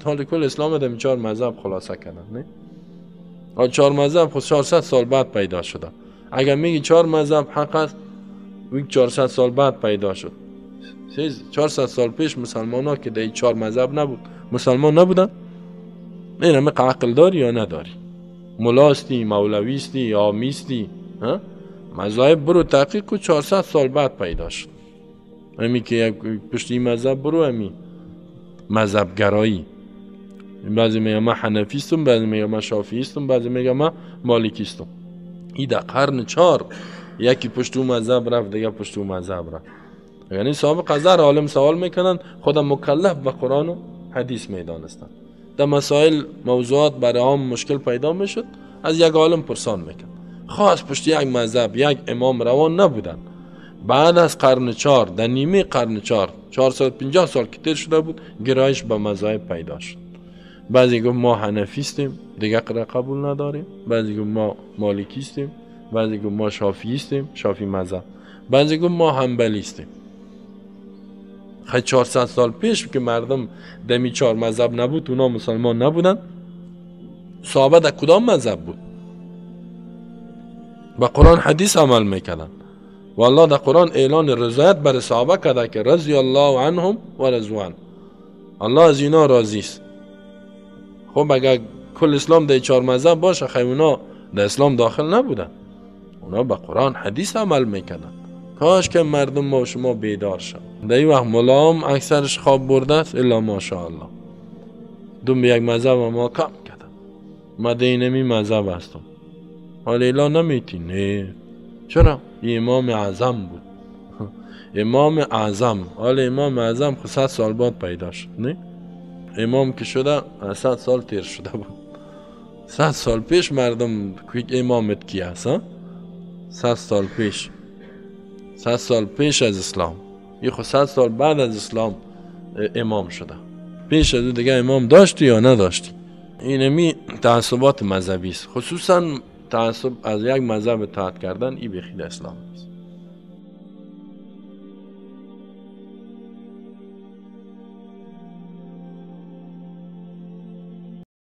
حال کل اسلام در چهار مذهب خلاصه کردن، نه؟ چهار مذهب خود 400 سال بعد پیدا شده. اگر میگی چهار مذهب حق است، 400 سال بعد پیدا شد. 400 سال پیش مسلمان ها که در چهار مذهب نبود، مسلمان نبودن؟ این همه عقل داری یا نداری؟ ملاستی، مولویستی یا میستی؟ مذاهب برو تحقیق کو، 400 سال بعد پیدا شد. همی که یک پشتی مذهب برو، همی مذهب گرایی. بعضی میگه من حنفیستم، بعضی میگه من شافعیستم، بعضی میگه من مالکیستم. این در قرن 4 یکی پشت او مذهب رفت، دیگه پشت او مذهب رفت. یعنی سابق از هر عالم سوال میکنن، خودم مکلف به قرآن و حدیث میدانستن. در مسائل موضوعات برای عام مشکل پیدا میشد، از یک عالم پرسان میکرد. خاص پشت یک مذهب یک امام روان نبودن. بعد از قرن 4، در نیمه قرن 4، 450 سال که تیر شده بود، گرایش به مذاهب پیدا شد. بعضی گفت ما حنفیستیم، دیگه قبول نداریم. بعضی گفت ما مالکیستیم، بعضی گفت ما شافعیستیم، شافعی مذهب. بعضی گفت ما حنبلیستیم. خیلی 400 سال پیش که مردم دمی چهار مذهب نبود، اونا مسلمان نبودن. صحابه در کدام مذهب بود؟ با قرآن حدیث عمل میکردن. والله در قرآن اعلان رضایت بر صحابه کرده که رضی الله عنهم و رضوان، الله از اینا راضی است. خب اگر کل اسلام در چهار مذهب باشه، خیلی اونا در اسلام داخل نبودن، اونا با قرآن حدیث عمل میکردن. کاش که مردم ما و شما بیدار شد. در این وقت ملام اکثرش خواب برده است، الا ماشاءالله. دوم به یک مذهب ما کم کردن. ما دینمی مذهب هستم. حالا اعلان نمیتی؟ نه. چرا؟ امام اعظم بود. امام اعظم. حالا امام اعظم خود 100 سال بعد پیدا شد، نه؟ امام که شده 100 سال تیر شده بود. 100 سال پیش مردم امامت کی هست؟ 100 سال پیش، 100 سال پیش از اسلام. یه خود 100 سال بعد از اسلام امام شده. پیش از دیگه امام داشتی یا نداشتی؟ اینمی تعصبات مذهبی است. خصوصا تعصب از یک مذهب اطاعت کردن، این بیخی اسلام نیست.